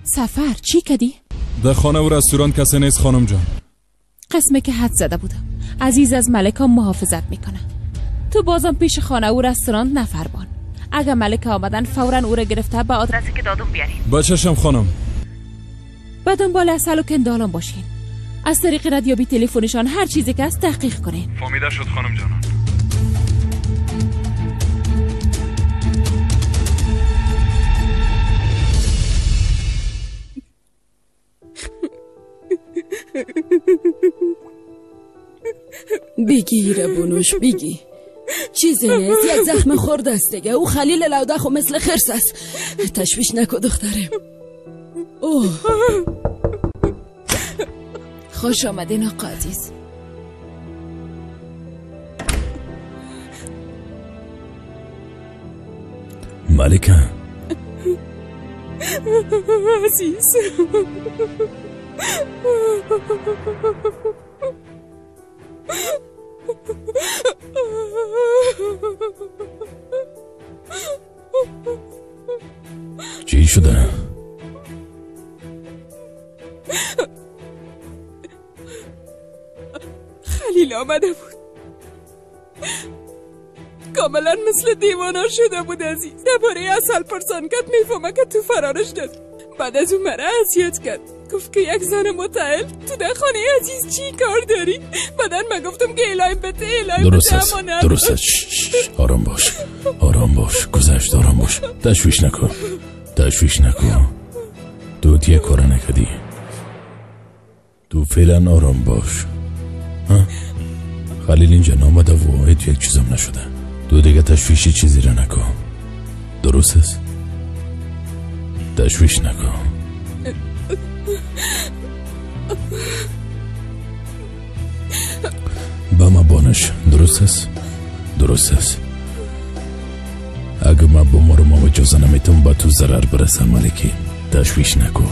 سفر چی کدی؟ در خانه و رستوران کسی نیست خانم جان. قسمه که حد زده بودم. عزیز از ملکه محافظت میکنه. تو بازم پیش خانه و رستوران نفر بان. اگه ملکه آمدن فوراً او را گرفته به آدرسی که دادم بیارین. بچشم خانم. به دنبال عسل و کندالان باشین. از طریق ردیابی تلفنشان هر چیزی که است تحقیق کنین. فهمیده شد خانم جانان. بگی ربونوش بگی. چیزی نیست، یک زخم خورده است دیگه. او خلیل لوده خو مثل خرس است. تشویش نکن دخترم. اوه خوش آمدین آقا عزیز. ملکه عزیز، چی شده؟ خلیل آمده بود، کاملا مثل دیوانه شده بود عزیز. درباره عسل پرسان کرد، میفهمه که تو فرارش داد. بعد از اون مرا اذیت کرد، گفت که یک زن متعل تو در خانه عزیز چی کار داری؟ بعدا من گفتم که الهیم بده، الهیم بده. درست است، درست است. آرام باش، آرام باش، گذشت، آرام باش. تشویش نکن، تشویش نکن. تو دیگه کار نکردی. تو فعلا آرام باش. ها؟ خلیل اینجا نامده و هیچ یک چیزم نشده. تو دیگه تشویشی چیزی را نکن. درست است؟ تشویش نکن. با ما بانش. درست است؟ درست است. اگه ما بمرم و اجازه نمیتم با تو ضرر برسم ملکی. تشویش نکن.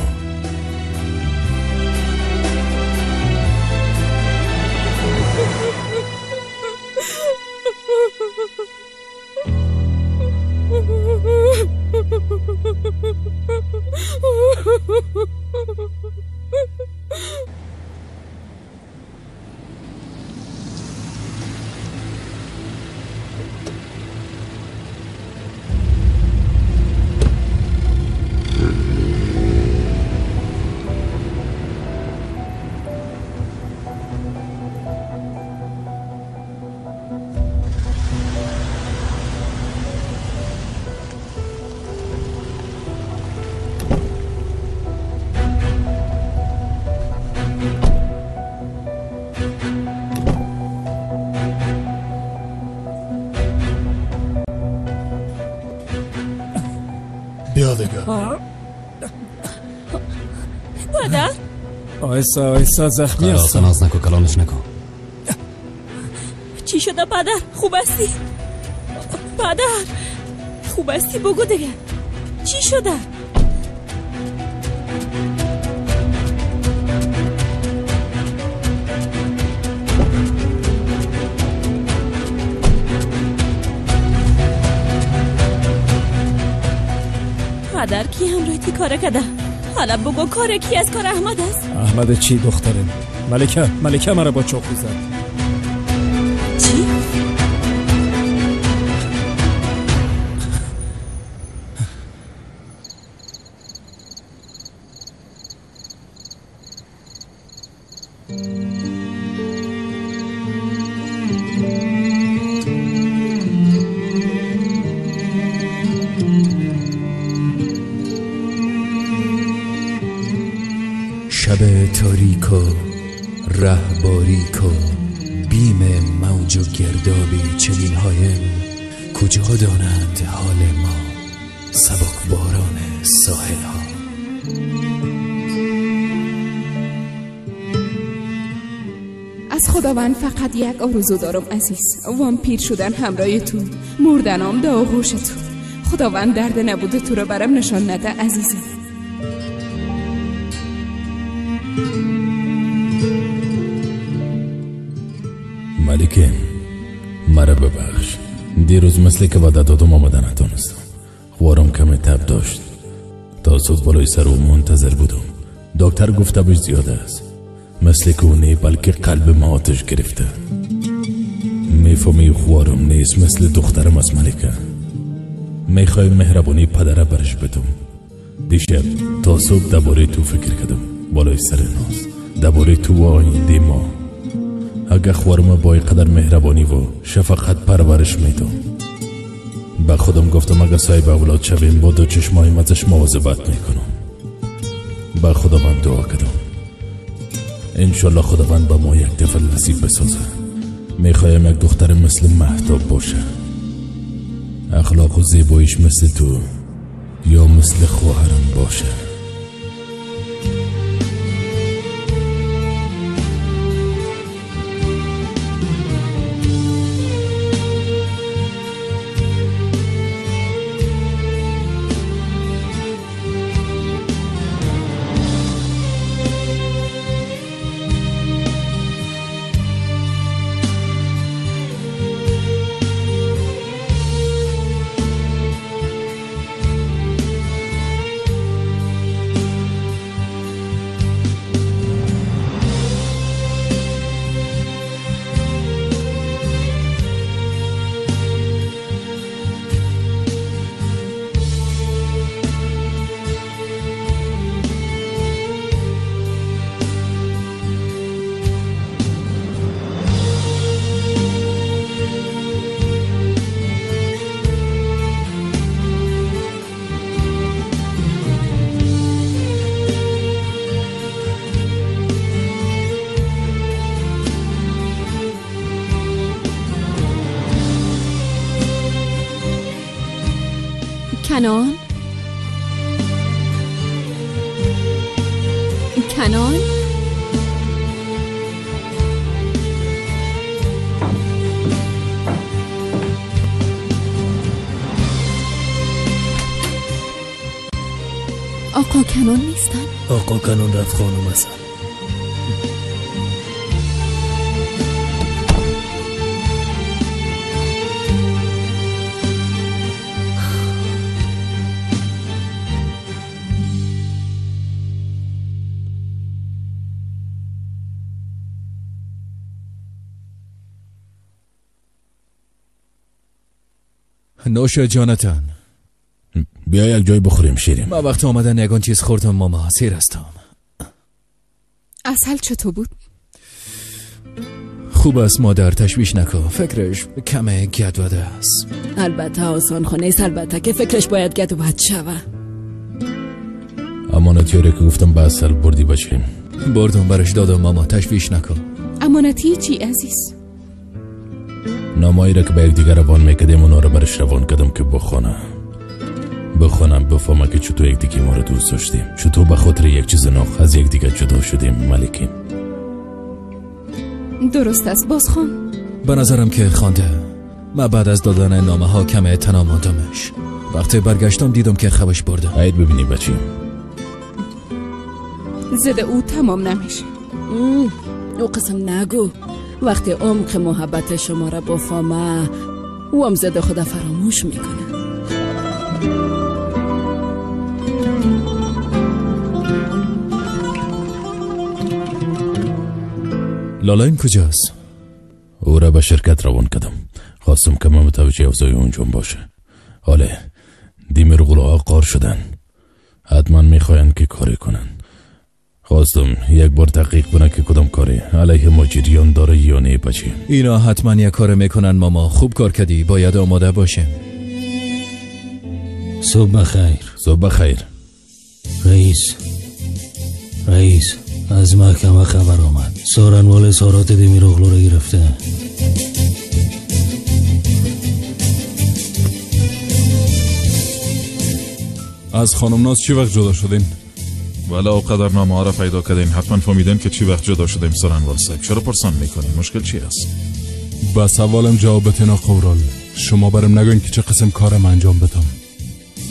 پدر آیسا آیسا زخمی هستم. ناز نکن، کلانش نکن. چی شده پدر؟ خوب هستی؟ پدر خوب هستی؟ بگو دیگه چی شده؟ پدر کی همراه تی کار کرده؟ حالا بگو کار کی از کار احمد است؟ احمد چی دختره؟ ملکه، ملکه مرا با چاقو زد. چی؟ شب تاریک و ره باریک و بیم موج و گردابی چنین هایل، کجا دانند حال ما سبکباران ساحل ها. از خداوند فقط یک آرزو دارم عزیز، وام پیر شدن همراه تو، مردنام در آغوش تو. خداوند درد نبوده تو را برم نشان نده عزیزم. ملکه مرا ببخش، دیروز مثل که وعده دادم آمده نتونستم. خوارم کمی تب داشت. تا صبح بالای سر او منتظر بودم. دکتر گفت تبش زیاد است، مثل که او نه بلکه قلب ما آتش گرفته. میفهمی خوارم نیست، مثل دخترم از ملکه. میخوای مهربانی پدره برش بدم. دیشب تا صبح درباره تو فکر کردم، بالای سر ناز، درباره تو و آینده ما. اگه خوارم با قدر مهربانی و شفقت پرورش میدم. به خودم گفتم اگه صاحب اولاد شویم با دو چشمایم ازش مواظبت میکنم. به خداوند دعا کردم انشالله خداوند به ما یک طفل نصیب بسازه. میخوایم یک دختر مثل مهتاب باشه، اخلاق و زیباییش مثل تو یا مثل خواهرم باشه. کنان، کنان، آقا کنان نیستن؟ آقا کنان رفت خانم هستن. نوش جانتان. بیا یک جای بخوریم شیرین. ما وقت آمدن یگان چیز خوردم ماما، سیر هستم. اصل چطور بود؟ خوب است مادر، تشویش نکن، فکرش کمه گدوده است. البته آسان خونه است، البته که فکرش باید گدود شوه. امانتی رو که گفتم به اصل بردی بچیم؟ بردم برش دادم ماما، تشویش نکن. امانتی چی عزیز؟ نامایی را که به یکدیگر روان میکردیم اونا را برش روان کردم که بخوانم بفهمه که چطور یکدیگه ما را دوست داشتیم، چطور به خاطر یک چیز ناخ از یکدیگه جدا شدیم. ملکیم درست است، باز خوان. به نظرم که خوانده. من بعد از دادن نامه ها کم تنها ماندمش. وقتی برگشتم دیدم که خوش برده. عید ببینی بچیم زده او تمام نمیشه. او قسم نگو، وقتی عمق محبت شما را بفهمه او هم زده خدا فراموش میکنه. لالایم کجاست؟ او را به شرکت روان کردم، خواستم که من متوجه اوضاع اونجا باشه. حالا دیمیرغلوها قار شدن، حتما میخواین که کاری کنن. خواستم یک بار تحقیق کنه که کدام کاری علیه ما جریان داره یا نه. بچه اینا حتما یک کار میکنن ماما. خوب کار کردی، باید آماده باشیم. صبح بخیر. صبح بخیر. رئیس از محکمه خبر آمد. سارنوال اظهارات دیمیرغلو را گرفته. از خانم ناز چی وقت جدا شدین؟ والا او قدر نامه ها را پیدا کردین، حتما فهمیدین که چی وقت جدا شدیم. سارنوال صاحب چرا پرسان میکنین؟ مشکل چی است؟ با سوالم جواب بتین آقا. شما برم نگوین که چه قسم کارم انجام بدم.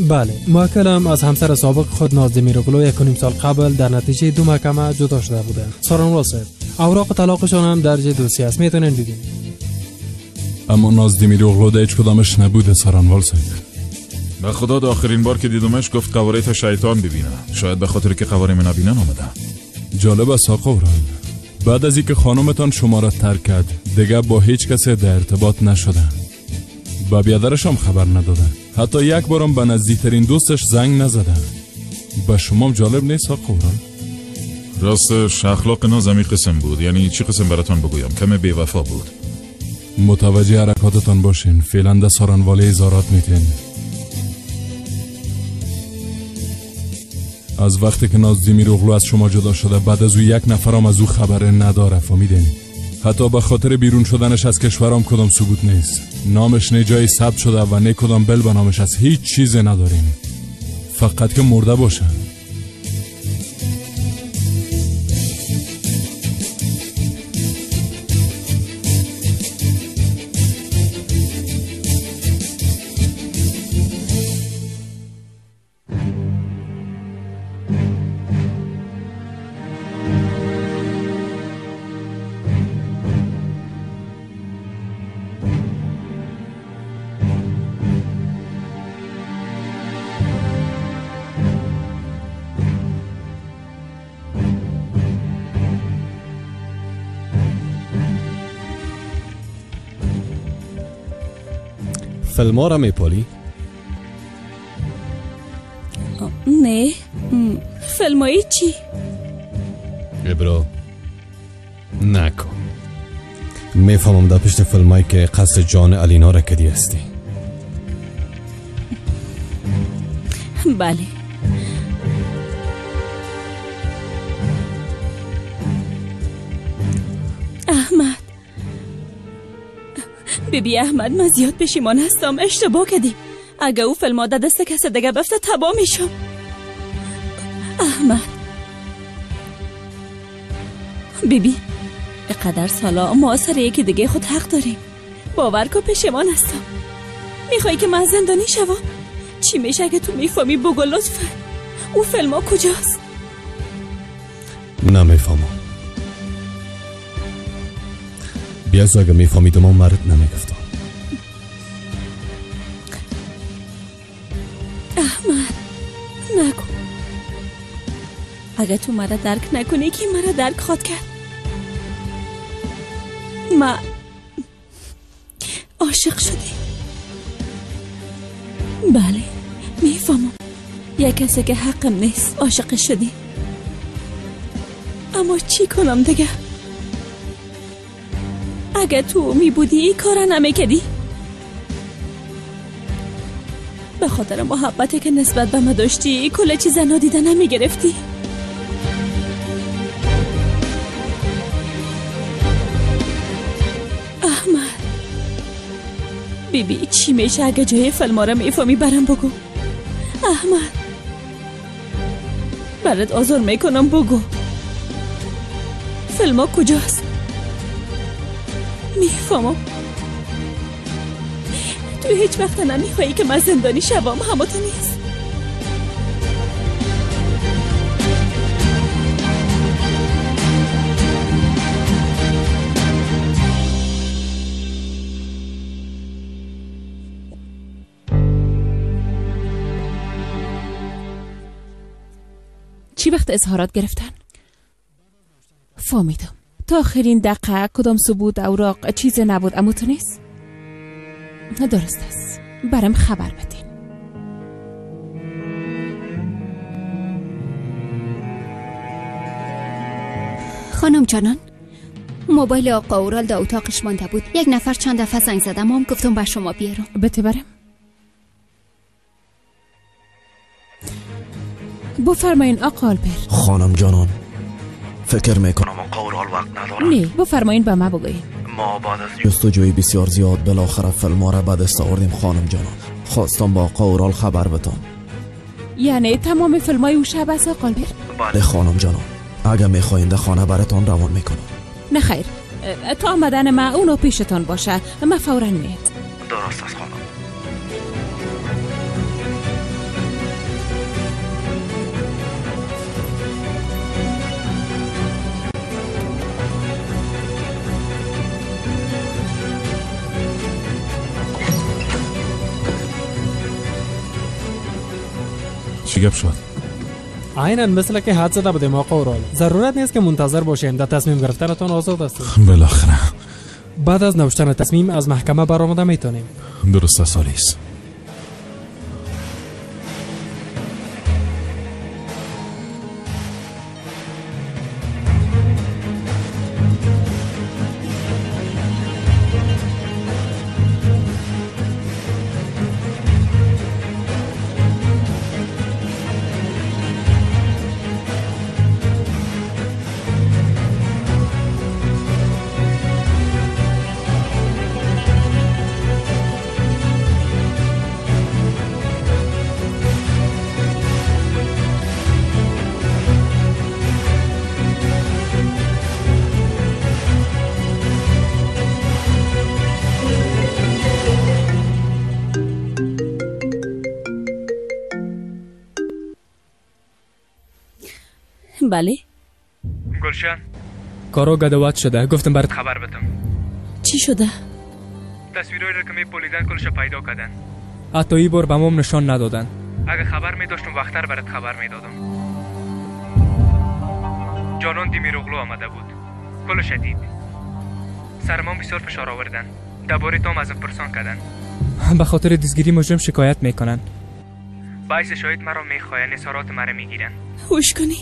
بله، موکلم از همسر سابق خود ناز دمیرغلو 1.5 سال قبل در نتیجه 2 محکمه جدا شده بودند. سارنوال صاحب، اوراق طلاقشان هم درج دوسیه است، میتونین ببینید. اما ناز دمیرغلو در هیچ کدامش نبوده سارنوال صاحب. به خدا آخرین بار که دیدمش گفت قواره تا شیطان ببینه. شاید به خاطر که قواره من نبینن آمده. جالب است آقا اورال، بعد از اینکه خانمتان شما را ترک کرد دیگه با هیچ کس در ارتباط نشده. به بیادرش هم خبر نداده. حتی یک بارم به نزدیکترین دوستش زنگ نزده. به شما جالب نیست آقا اورال؟ راستش اخلاق نازمی قسم بود. یعنی چی قسم براتان بگویم؟ کم بی‌وفا بود. متوجه حرکاتتان باشین. فعلا ده سارنواله اظهارات میتین. از وقتی که ناز دمیروغلو از شما جدا شده بعد از او یک نفرم از او خبر نداره، فهمیدین؟ حتی به خاطر بیرون شدنش از کشورم کدام ثبوت نیست. نامش نه جایی ثبت شده و نه کدام بل به نامش از هیچ چیز نداریم. فقط که مرده باشه. فیلم را میپالی؟ نه. فیلمایی چی؟ ابرو نکن. میفهمم در پشت فیلمایی که قصد جان علینا را کدی هستی. بله. احمد، بیبی احمد، من زیاد پشیمان هستم. اشتباه کردیم. اگه او فیلم در دست کس دیگه بفته تباه میشم. احمد، بیبی، قدر سالا ما سر یکی دیگه خود حق داریم. باور کن پشیمان هستم. میخوای که من زندانی شوم؟ چی میشه اگه تو میفهمی؟ بگو لطفا. او فیلم ها کجاست؟ نمیفهمم. بیازو اگه میفهمیدم من مرد نمیگفتم. احمد نکن. اگه تو مرا درک نکنی کی مرا درک خواد کرد؟ ما عاشق شدی. بله میفهمم. یک کسی که حقم نیست عاشق شدی. اما چی کنم دیگه؟ اگه تو می بودی این کارا نمیکردی. به خاطر محبتی که نسبت به ما داشتی کل چیز نادیده نمیگرفتی. احمد، بیبی چی میشه اگه جای فیلم را میفهمی برام بگو. احمد برات آزار میکنم، بگو فیلم ها کجاست؟ میفهمم تو هیچ وقت نمیخوایی که من زندانی شوم، همه تو نیست. چی وقت اظهارات گرفتن؟ فهمیدم. تا آخرین دقیقه کدام ثبوت اوراق چیز نبود، اما تو نیست. درست است. برام خبر بدین. خانم جانان، موبایل آقا اورال در اتاقش مانده بود. یک نفر چند دفعه زنگ زدم، هم گفتم به شما بیارم. بته برم. بفرمایین آقا آلپر. خانم جانان، فکر میکنم آقا اورال وقت ندارم. نه، بفرمایین به ما بگوین. ما بعد از جستجوی بسیار زیاد بالاخره فیلم را به دست آوردیم خانم جانان. خواستم با آقا اورال خبر بدم. یعنی تمام فیلمای او شب است آقا آلپر؟ بله خانم جانان. اگه میخواین در خانه براتان روان میکنم. نه خیر، تا آمدن ما اونو پیشتان باشه. ما فورا میاد. درست است خانم. چی گپ شد؟ عینا مثل که حد زده بودیم آقا اورال. ضرورت نیست که منتظر باشیم، در تصمیم گرفتنتان آزاد هستید. بالاخره بعد از نوشتن تصمیم از محکمه برآمده میتونیم. درست است آلیس. بله گلشن، کارو گدوات شده، گفتم برات خبر بدم. چی شده؟ تصویرهایی را که میپولیدن کلش پیدا کردن. حتی ای بار به ما نشان ندادن. اگه خبر میداشتم وقتر برات خبر میدادم. جانان دیمیروغلو آمده بود، کلش دید. سرمان بسیار فشار آوردن. درباره تام ازم پرسان کردن. به خاطر دستگیری مجرم شکایت میکنن. باعث شاهد مرا میخواین، اظهارات مرا میگیرن. هوش کنی،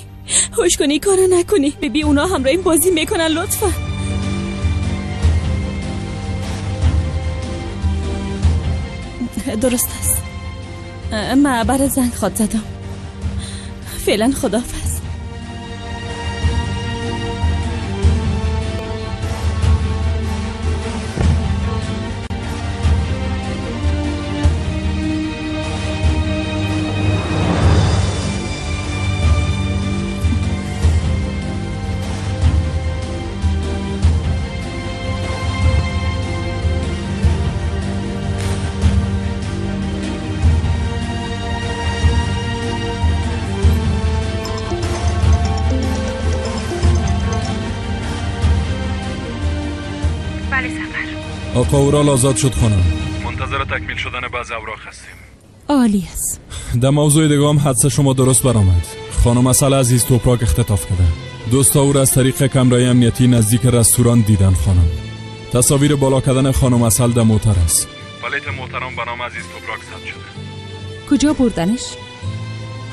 هوش کنی، کارو نکنی. ببی اونا همراه این بازی میکنن. لطفا درست است. من برای زنگ خواد زدم. فعلا خداحافظ. آقا اورال آزاد شد خانم. منتظر تکمیل شدن بعض اوراق هستیم. عالی است. در موضوع دیگه هم حدس شما درست برآمد. خانم عسل عزیز توپراک اختطاف کرده. دوستا او را از طریق کمرای امنیتی نزدیک رستوران دیدن خانم. تصاویر بالا کردن خانم عسل در موتر است. پلیت محترم به نام عزیز توپراک ثبت شده. کجا بردنش؟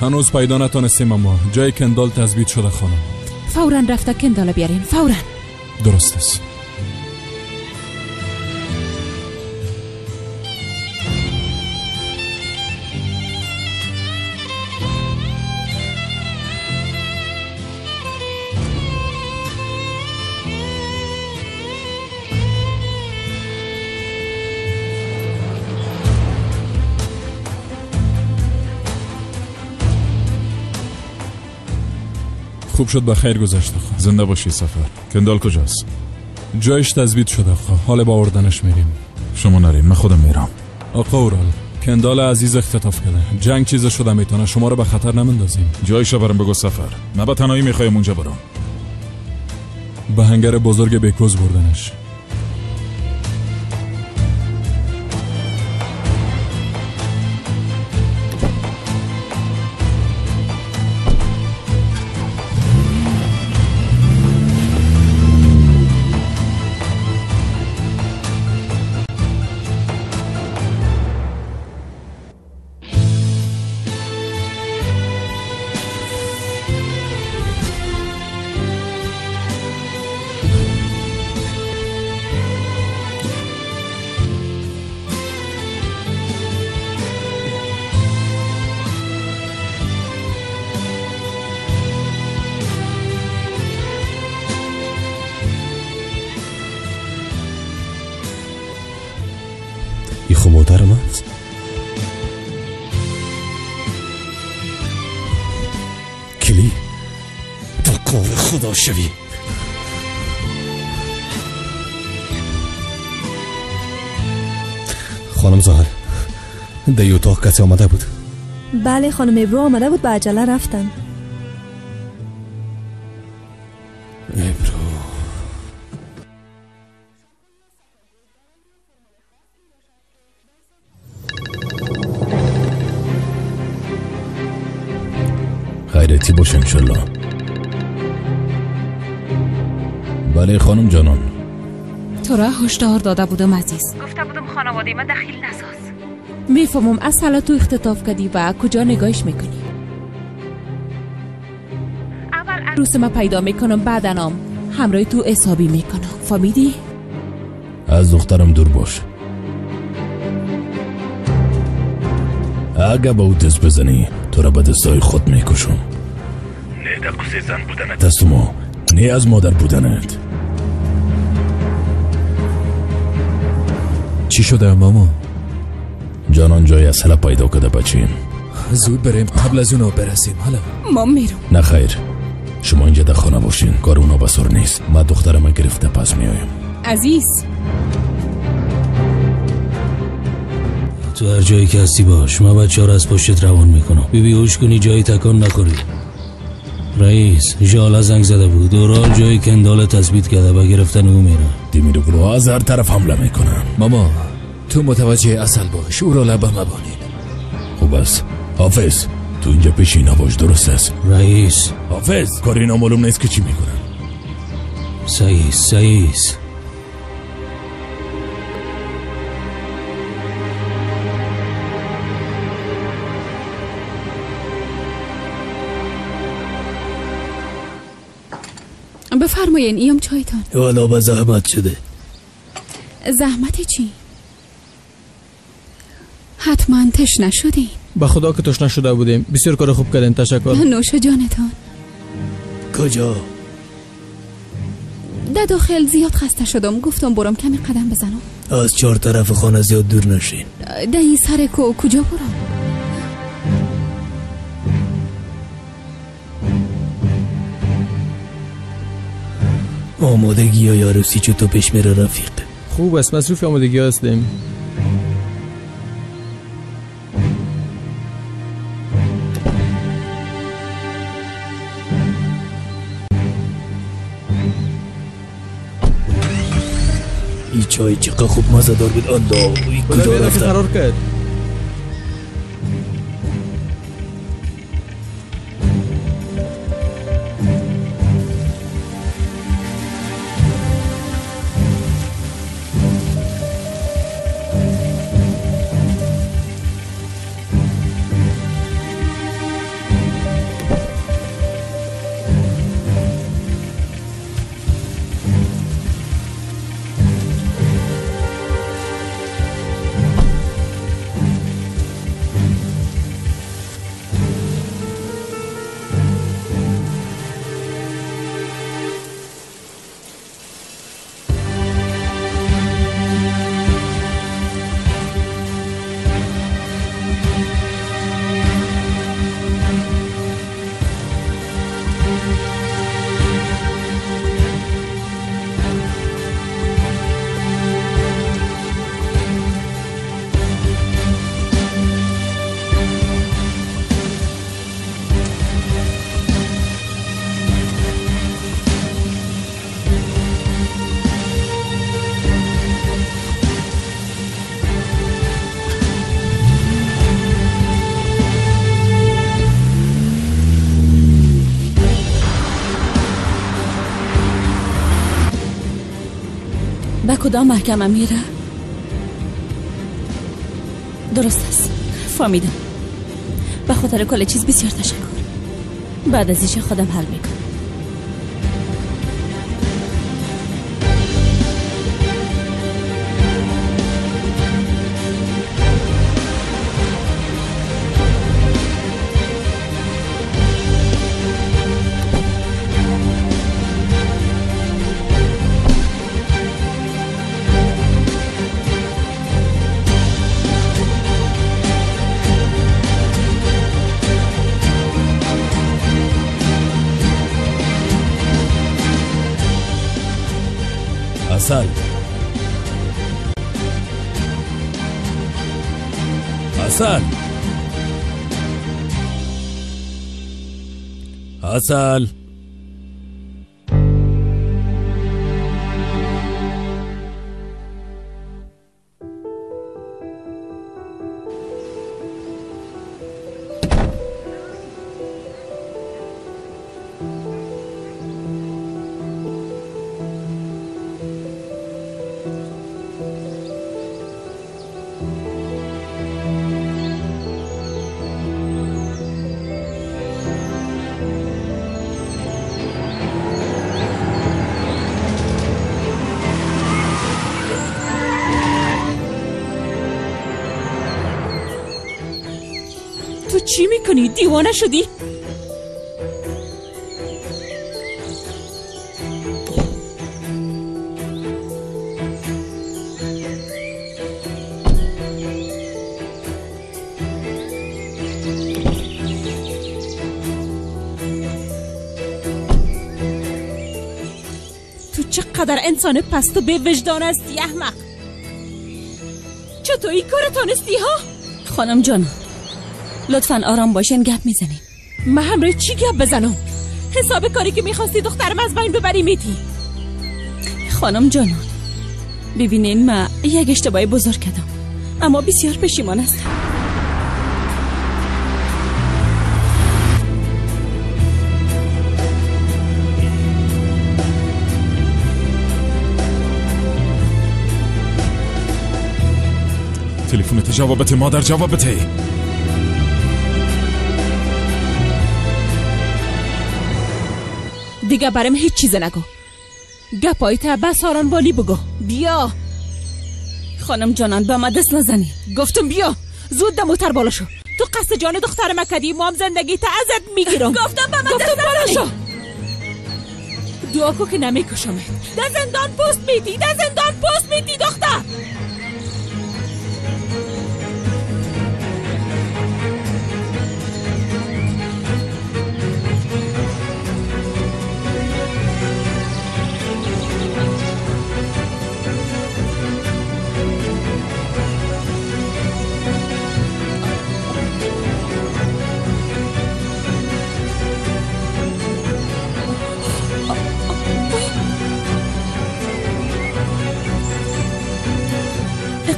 هنوز پیدا نتونستیم، اما جای کندال تثبیت شده خانم. فوراً رفته کندال بیارین، فوراً. درست است. خوب شد به خیر گذشت. زنده باشی سفر. کندال کجاست؟ جایش تثبیت شده آقا. حال با آوردنش میریم. شما نرین، من خودم میرم. آقا اورال، کندال عزیز اختطاف کرده. جنگ چیز شده میتونه، شما رو به خطر نمندازیم. جایش برام بگو سفر. من با تنهایی میخوایم اونجا برم. به هنگر بزرگ بیکوز بردنش. شوی. خانم زهر، در اتاق کسی آمده بود؟ بله خانم ابرو آمده بود، به عجله رفتن. ابرو باشه انشالله. بله خانم جانان. تو را هشدار داده بودم عزیز. گفته بودم خانواده من دخیل نساز. میفهمم اصلا تو اختطاف کردی و کجا نگاهش میکنی. اول عروس ما پیدا میکنم، بعدنام همراه تو حسابی میکنم. فهمیدی؟ از دخترم دور باش. اگه با او دست بزنی تو را به دستای خود میکشم. نه در قصه زن بودنت از ما، نه از مادر بودنت. چی شده ماما؟ جانان جای اصلا پیدا کرده بچیم. زود بریم قبل از اونا برسیم. حالا ما میرم. نه خیر، شما اینجا در خانه باشین، کار اونا بسر نیست. ما دخترم گرفته پس میایم. عزیز تو هر جایی که هستی باش، من بچه ها را از پشتت روان میکنم. بی بیهوش کنی جایی تکان نخوری. رئیس ژاله زنگ زده بود، اورال جایی کندال تثبیت کرده و گرفتن او میره. دمیرگلو از هر طرف حمله میکنن. ماما تو متوجه اصل باش، او را لبه مبانین. خوب است حافظ، تو اینجا پیش اینا باش، درست است؟ رئیس حافظ کار اینا معلوم نیست که چی میکنن. سعیس سعیس بفرمایین ایم چایتان. والا به زحمت شده. زحمت چی؟ حتما تشنه شدین. به خدا که تشنه شده بودیم. بسیار کار خوب کردین، تشکر. نوش جانتان. کجا؟ در داخل زیاد خسته شدم، گفتم برم کمی قدم بزنم. از چهار طرف خانه زیاد دور نشین. در این سر کو کجا برم؟ آمادگی یا عروسی چطور پیش میره رفیق؟ خوب است، مصروف آمادگی هستیم. ای چای چقدر خوب مزه دار بود. الله ای کجا رفت؟ فرار کرد. به کدام محکمه میره؟ درست است، فهمیدم. به خاطر کل چیز بسیار تشکر. بعد از ایش خودم حل میکنم. عسل، عسل، عسل. چی میکنی؟ دیوانه شدی؟ تو چقدر انسان پست و بی وجدان هستی احمق. چطور این کار تانستی ها؟ خانم جان لطفا آرام باشین، گپ میزنیم. من همراه چی گپ بزنم؟ حساب کاری که میخواستی دخترم از بین ببری میتی. خانم جانان ببینین، من یک اشتباه بزرگ کردم اما بسیار پشیمان هستم. تلفنت جواب بده مادر، جواب بده. دیگه برام هیچ چیز نگو. گپای تا به ساران والی بگو. بیا خانم جانان به ما دست نزنی. گفتم بیا زود دموتر بالا شو. تو قصد جان دختر ما کردی، ما هم زندگی تا ازت میگیرم. گفتم به ما دست نزنی. شو. دعا کو که نمیکشمت. در زندان پست میدی، در زندان پست میدی دختر.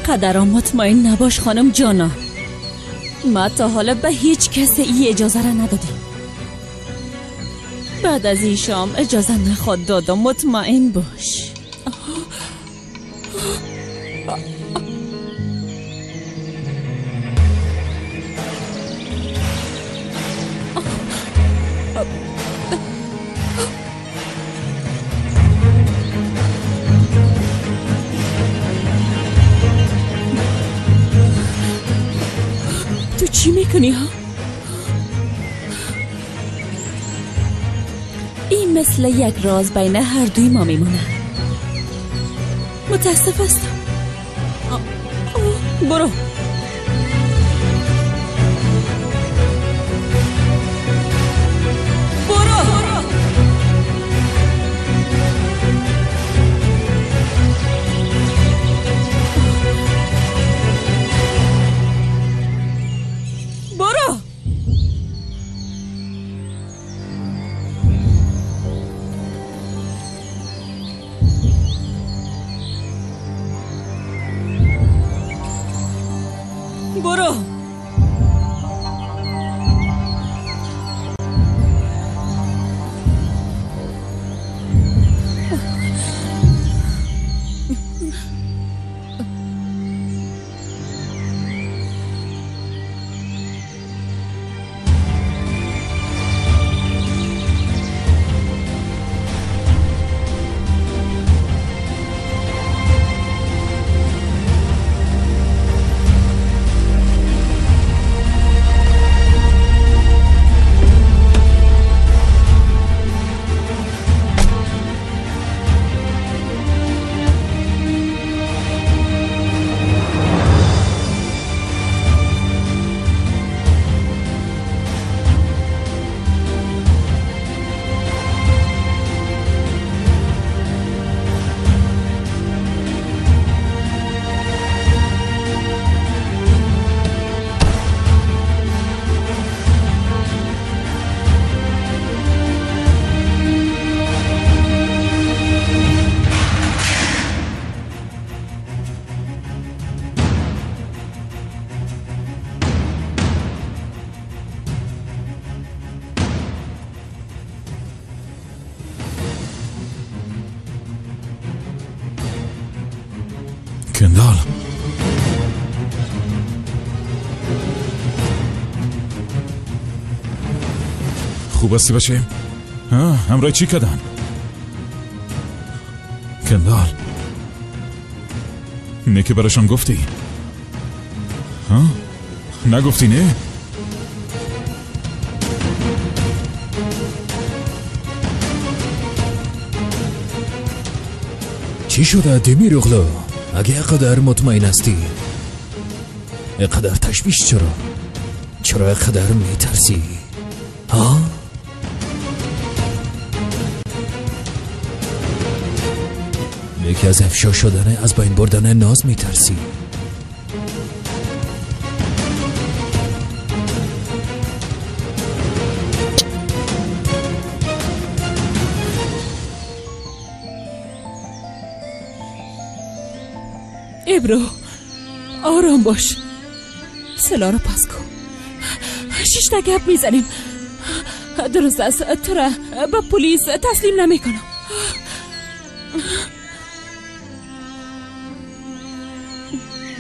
قدرم مطمئن نباش خانم جانا. ما تا حالا به هیچ کس ای اجازه را ندادیم. بعد از این شام اجازه نخواد دادم، مطمئن باش. تو چی میکنی ها؟ این مثل یک راز بین هر دوی ما میمونه. متاسف هستم. برو. برو. برو. کندال، خوب هستی بچه؟ همراه چی کردن؟ کندال، نه که براشان گفتی؟ ها؟ نگفتی نه؟ چی شده دمیروغلو؟ اگه اینقدر مطمئن هستی، اینقدر تشویش چرا؟ چرا اینقدر میترسی؟ ها؟ یکی از افشا شدن، از بین بردن ناز میترسی. ابرو آرام باش، سلاح رو پس کن. 6 تا گپ میزنیم. درست است، تو را به پلیس تسلیم نمی کنم.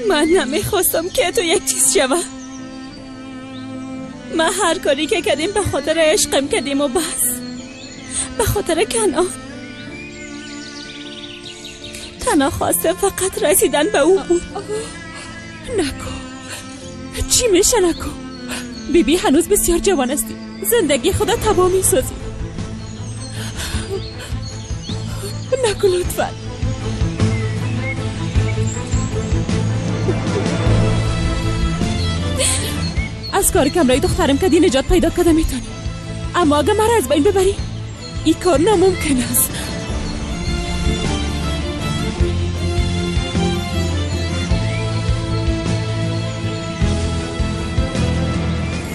من نمیخواستم که تو یک چیز شوه. من هر کاری که کردیم به خاطر عشقم کردیم و بس، به خاطر کنعان. تنها خواسته فقط رسیدن به او بود. نکن، چی میشه نکن. بیبی هنوز بسیار جوان هستی، زندگی خدا تباه میسازی. نکن لطفا. از کار کمرای دخترم کدی نجات پیدا کرده میتونی، اما اگه مرا از بین ببری این کار ناممکن است.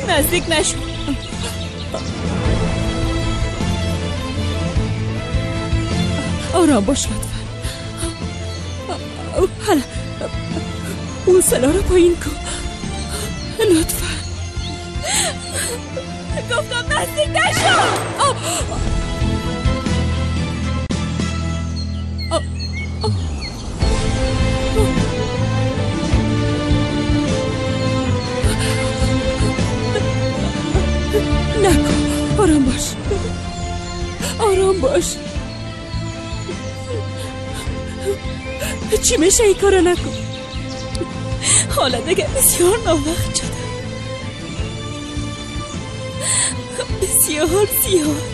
نزدیک نشو. آرام باش لطفا. حالا اون سلاح رو پایین کن لطفا. گفتم نزدیک نشو. نکن، آرام باش، آرام باش. چی میشه این کارو نکن. حالا دیگه بسیار ناوقت شده، بسیار زیاد.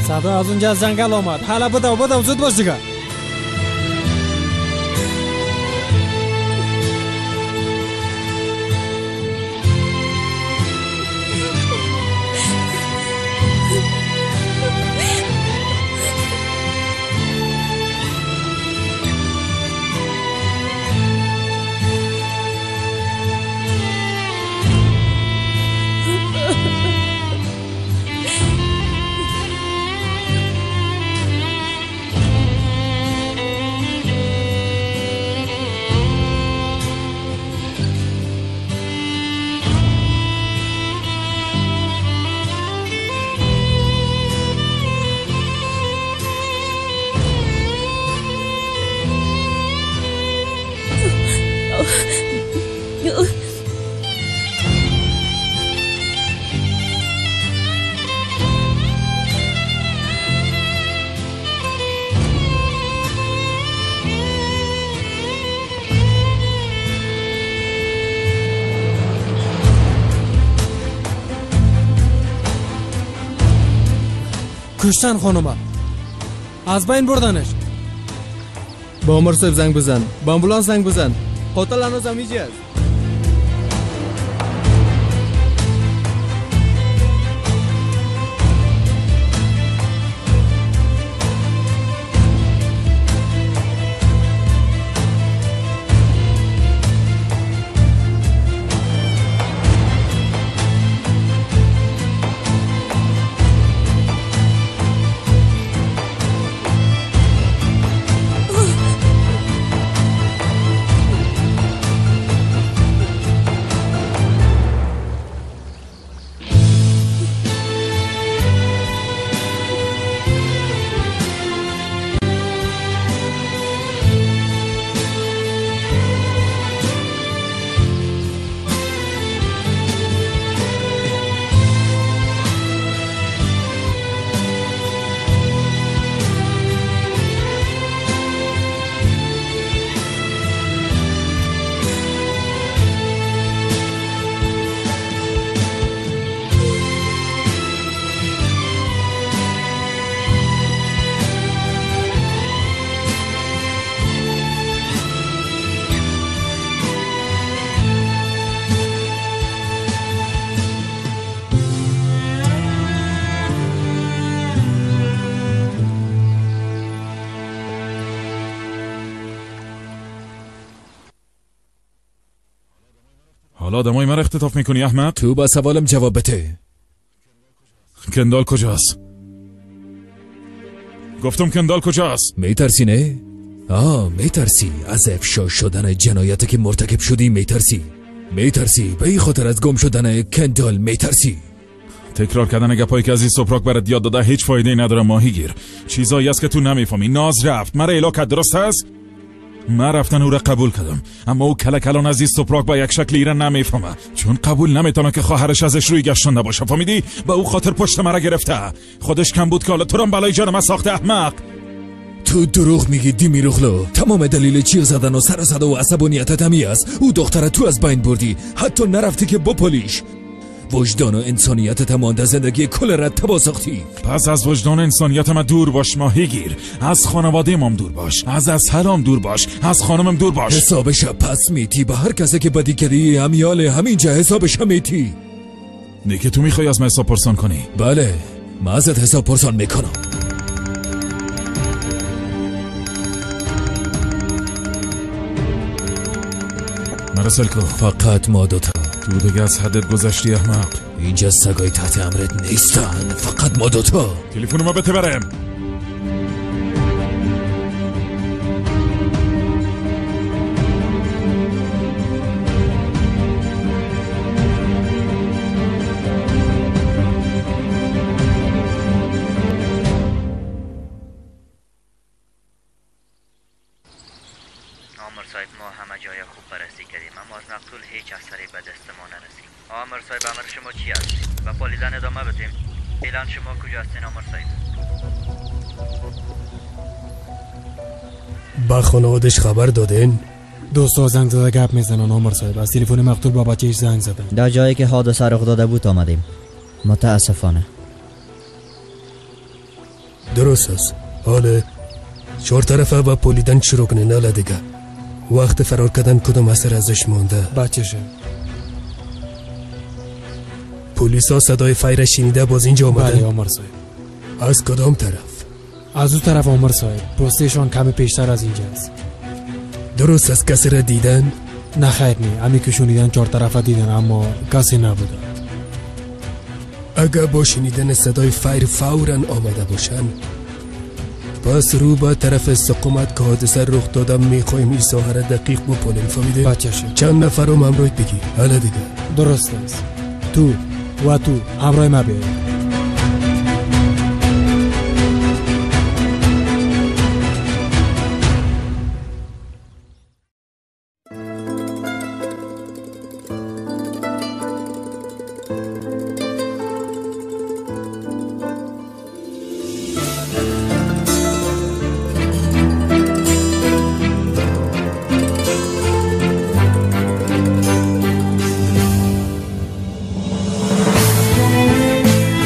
صدا از اونجا زنگل آمد. حالا بدو بدو، زود باش دیگه. کشتن خانومه، از بین بردنش. با عمر صاحب زنگ بزن، با آمبولانس زنگ بزن. قاتل هنوز همیجی است. حالا آدمای مرا اختطاف میکنی احمد؟ تو با سوالم جواب بده. کندال کجاست؟ گفتم کندال کجاست؟ میترسی نه؟ آه میترسی از افشا شدن جنایتی که مرتکب شدی. میترسی، میترسی به این خاطر از گم شدن کندال میترسی. تکرار کردن گپایی که از این سپراک برات یاد داده هیچ فایده ای نداره ماهیگیر. چیزایی است که تو نمیفهمی. ناز رفت مرا الا کرد، درست است؟ من رفتن او را قبول کردم، اما او کل کلان از این سپراک با یک شکل ایران نمیفهمه، چون قبول نمیتونه که خواهرش ازش روی گشتن نباشه. فهمیدی؟ به او خاطر پشت مرا گرفته. خودش کم بود که حالا تو را بلای جان من ساخته احمق. تو دروغ میگی دیمیروغلو. تمام دلیل چیغ زدن و سر صدا و عصبانیتت همی است. او دختر تو از بین بردی، حتی نرفتی که بپلیش. وجدان و انسانیت مانده، زندگی کل را تباه ساختی. پس از وجدان انسانیت من دور باش ماهیگیر. از خانواده مام دور باش، از اصحابم دور باش، از خانمم دور باش. حسابش پس میتی به هر کسی که بدی کردی. همیال همینجا حسابش میتی. نیکه تو میخوای از من حساب پرسان کنی؟ بله، من ازت حساب پرسان میکنم. مرسل کو. فقط ما دوتا. تو دیگه از حدت گذشتی احمق. اینجا سگای تحت امرت نیستن، فقط ما دوتا. تلفن ما بته برم. با خانوادش خبر دادین؟ دوستا زنگ زده گپ میزنن عمر صاحب. از تلفن مقتول با بچهش زنگ زدن. در جایی که حادثه رخ داده بود آمدیم. متاسفانه. درست است. حالا چهار طرفه با پولیدن شروع کنین. حالا دیگه وقت فرار کردن کدام اثر ازش مانده؟ بچهشه. پلیسا صدای فیر شنیده باز اینجا آمدن؟ بله عمر صاحب. از کدام طرف؟ از او طرف عمر صاحب. پستشان کمی پیشتر از اینجاست. درست از کسی را دیدن؟ نه خیر نی، همی که شنیدن چهار طرفه دیدن اما کسی نبوده. اگر با شنیدن صدای فیر فوراً آمده باشن، پس رو به طرف استقامت که حادثه رخ دادم میخوایم این ساحه را دقیق بپالیم. فهمیده؟ بچه‌شه. چند نفر هم همراه بگی. حالا دیگه درست است. تو و تو همراه ما بیایید. Thank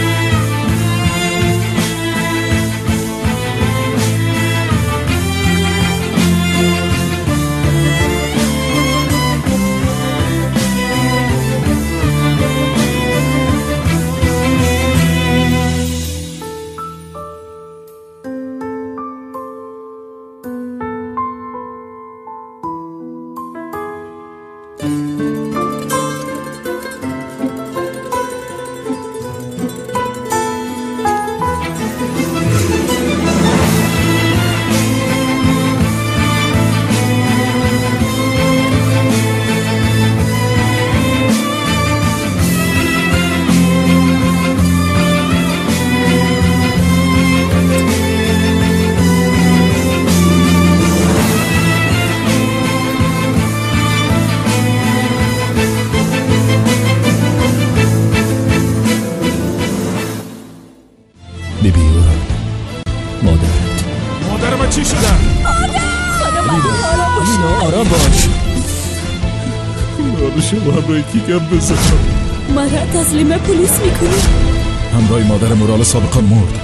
چی شدن؟ لینا آرام باش. ما به شما همراه کی گپ بزنم؟ مرا تسلیم پلیس میکنی؟ همراه مادر مورال سابقا مرد.